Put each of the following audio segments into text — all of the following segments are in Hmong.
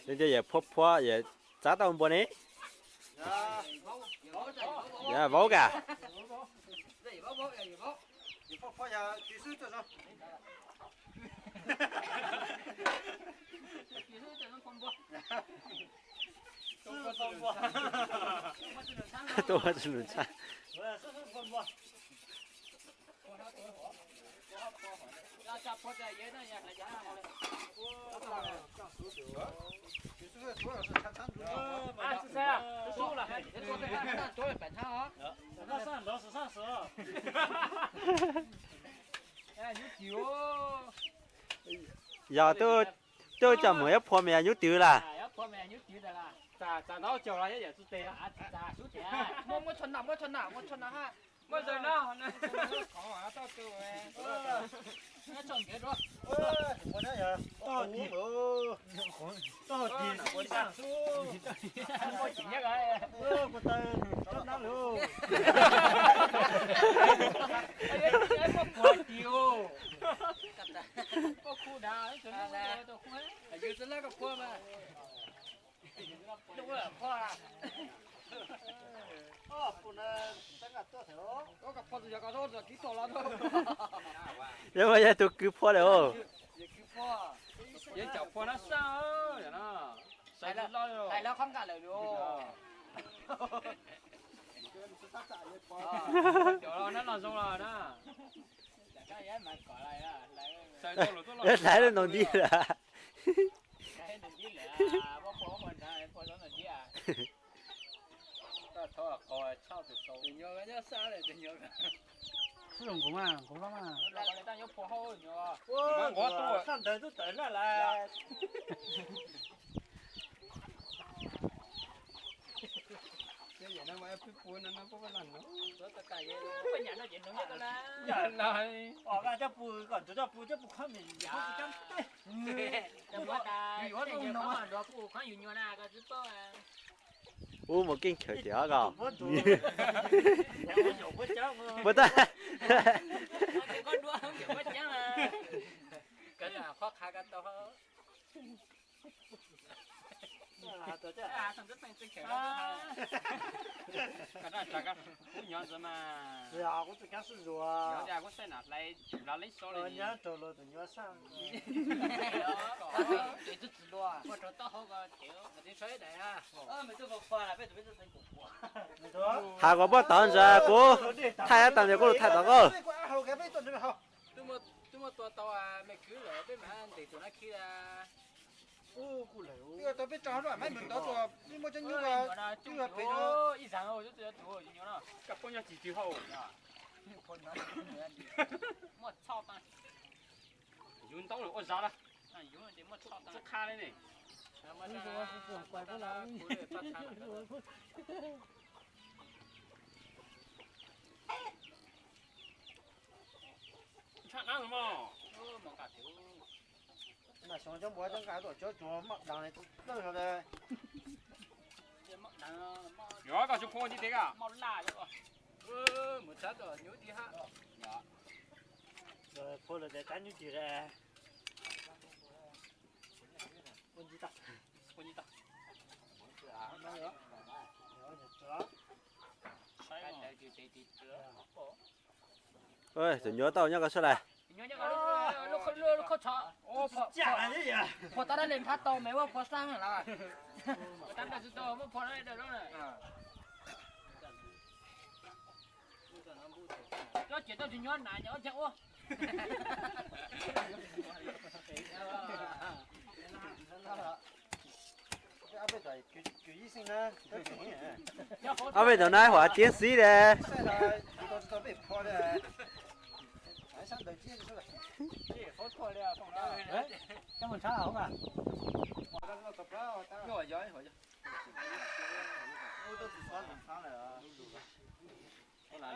Yog phua phua yog txav tau npua ne. Yog vauv ka. Tuaj tsis lus tshaj. Yog twb coj mus yuav phua mas yog nyuj twm las. Yog ua yog tus kwv phua lawm os. Hlais lub ntaus ntiv lawm. Sab ntawd tub tawm laj lawm. Ub, mus keej khaws tias ko. Ua tag. Has kom poj tod ntsa kuv thaij tau ntawd kuv lug thaij tau koj. Yus ntoo lawm ua zov na. Tub qha li ne. Tshaj dab mog. Mas xyov cov npua cov nqa tuaj cov tsuas moj dheev li dawb zog li. Yog koj tsis phua ntxiv tes ka. Phua lawm tes tab nyuj tis li. Tus nyuam tau nyob ko sab lais. Ob peb tug na huam tiab xib li.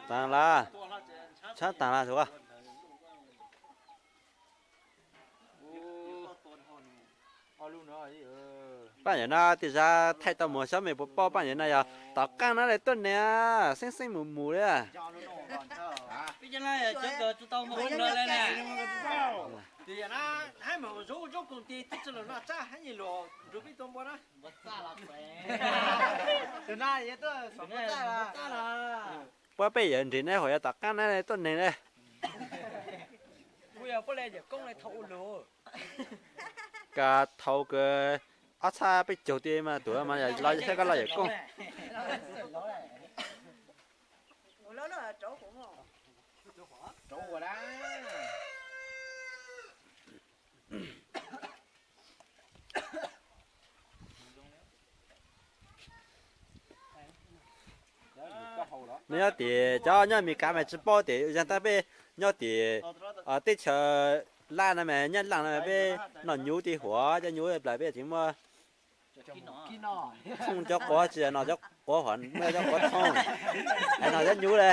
Taag las, tshab taag las. Paaj yawm no tej zag thaij tau muag xyov mej puas paub, paaj yawm no yog tom qaab no le tuab niam, xeeb xeeb mus mus li. Hab mas zoo zoo koom tes twb tsi los noj tsab hab nyuj lus nrug peb tua npua na. Tus na yog tuaj xov npua txaj los. Puab peb yawm nrig neb huam yog tom qaab neb tuaj neeg le. Kuv yog puab le yawm koob le thaum ua lug. Kas thaum kws ob txhab peb caug tiag mas tus mas yog saib koj loj yawm koob. Nyob tim cov nyob Amelikas mas tsi paub tias yog tab peb nyob tim teb chaws Laj no mas Nyab Laaj no mas peb noj nyuv ti huam cov nyuv plaws peb tseem muaj thooj cov quav tsi noj cov quav huam muaj cov quav thooj, hais noj cov nyuv le.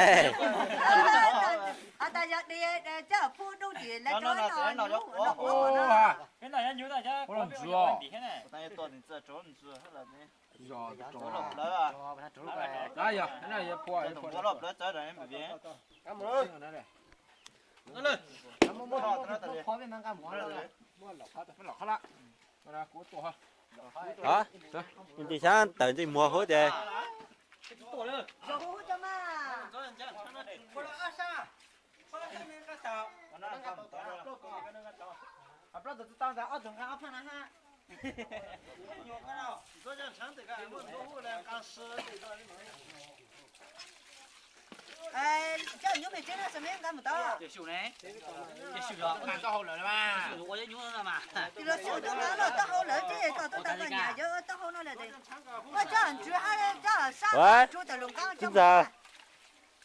Ntxim xyaab tawm ntxim muag huv ces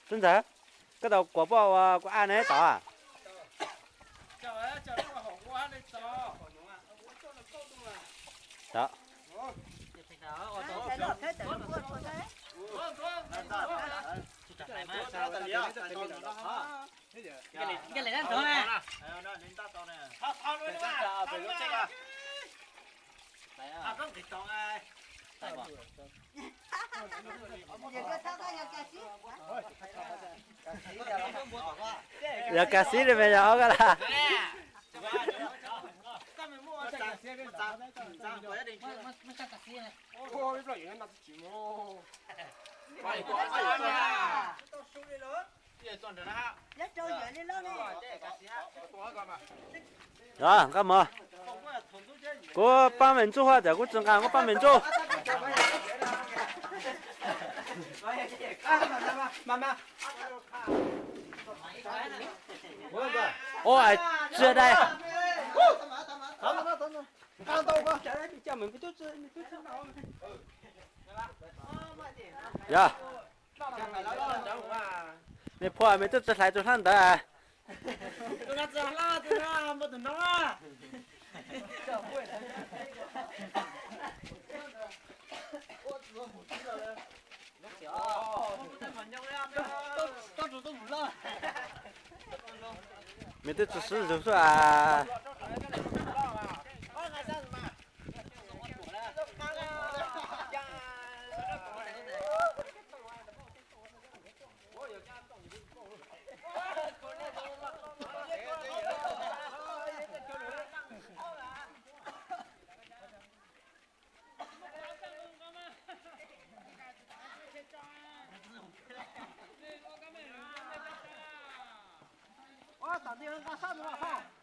Tub ntxawg, koj tau kuas poj ua kuv ab ne tod? Yog kas xib li mas yog ob koj lawm. Nqa mov, kuv paab me ntsuj huaj, kuv tsi nqa, kuv paab me ntsuj. Ua, tsi dai. Yog, mej phuaj mej tub tsi hlais rua hlab ntawd. Mej tub tsi swb zug xwb as. Ua, tom ntej nqa sab ntawd los.